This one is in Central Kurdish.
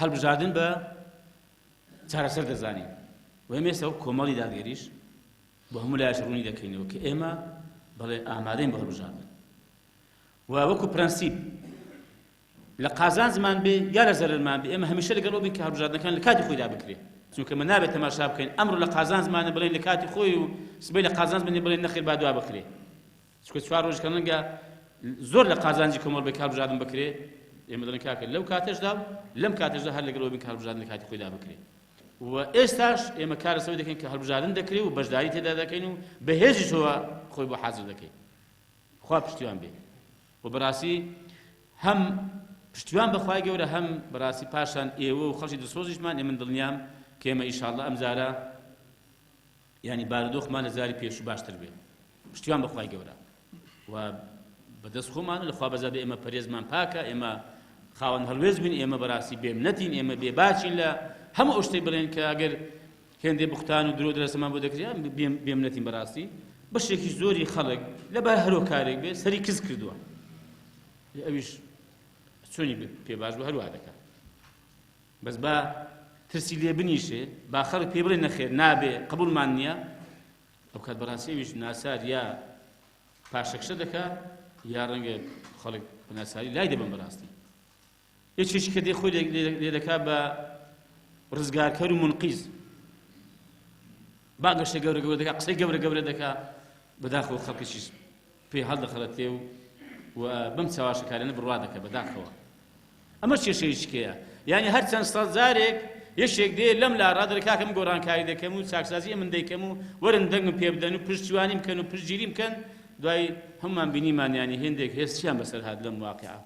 هەڵبژاردن بە چارەسەر دەزانین و ئێمە ئێستا وەک کۆمەڵی دادگەریش بۆ هەموو لایەک ڕوونی دەکەینەوە کە ئێمە بەڵێ ئامادەین بۆ هەڵبژاردن و وەکو پرەنسیپ لە قازانجمان بێ یا لە زەرەرمان بێ ئێمە هەمیشە لەگەڵ ئەو بین کە هەڵبژاردنەکان لە کاتی خۆیدا بکرێ چونکە مە نابێت تەماشا بکەین ئەمڕۆ لە قازانجمانە بڵێن لە کاتی خۆی و سبەی لە قازانجمان بڵێن نەخێر با دوا بخرێ چونکە چوار ڕۆژ کە ڕەنگە زۆر لە قازانجی کۆمەڵ بێ کە هەڵبژاردن بکرێ ئێمە دەڵێن کاکە لەو کاتەشدا و لەم کاتەشدا هەر لەگەڵ ئەوە بین کە هەڵبژاردن لە کاتی خۆیدا بکرێ و ئێستاش ئێمە کار لەسەر دەکەین کە هەڵبژاردن دەکرێ و بەشداری تێدا دەکەین و بەهێزیشەوە خۆی بۆ حازر دەکەین خوا پشتیوان بێ و بەڕاستی هەم پشتیوان بەخوای گەورە هەم بەڕاستی پاشان ئێوە و خەڵکی دڵسۆزیشمان ئێمە دڵنیام کە ئێمە ئیشاڵڵا ئەمجارە یانی بارودۆخمان لە جاری پێشوو باشتر بێ پشتیوان بە خوای گەورە و بەدەست خۆمان لە خوا بەزا بێ ئێمە پەرێزمان پاکە ئێمە خاوەن هەڵوێست بین ئێمە بەڕاستی بێمنەتین ئێمە بێباچین لە هەموو ئەو شتەی بڵێن کە ئەگەر هێندێ بوختان و درۆ درەسەمان بۆ دەکرێت بێمنەتین بەڕاستی بەشێکی زۆری خەڵک لەبەر هەرۆ کارێک بێ سەری کز کردووە ئەویش چۆنی پێ باش بوو هەروە دەکات بەس با ترسی لێ بنیشێ با خەڵک پێی بڵێ نەخێر نابێ قبوڵمان نییە ئەو کات بەڕاستی ئەویش ناچار یا پاشەکشە دەکا یا ڕەنگە خەڵک بە ناچاری لای دەبن بەڕاستی یەکێکی کە دێ خۆی لێ دەکا بە ڕزگارکەر و منقیز بانگەشە گەورە گەورە دەکا قسەی گەورە گەورە دەکا بەداخەوە خەڵکیش پێی هەڵدەخەڵەتێ و و بەم چاواشەکارانە بڕوا دەکە بەداخەوە ئەمە کێشەیەکی کەیە یانی هەر چەند ساڵ جارێک یەکێک دێ لەم لا ڕادەرە کاکە من گۆڕانکاری دەکەم و چاکسازی ئەمن دەیکەم و وەرن دەنگم پێ بدەن و پشتیوانیم بکەن و پشتگیریم بکەن دوای هەمومان بینیمان یانی هێندێک هێز چیان بەسەر هات لەم واقعە.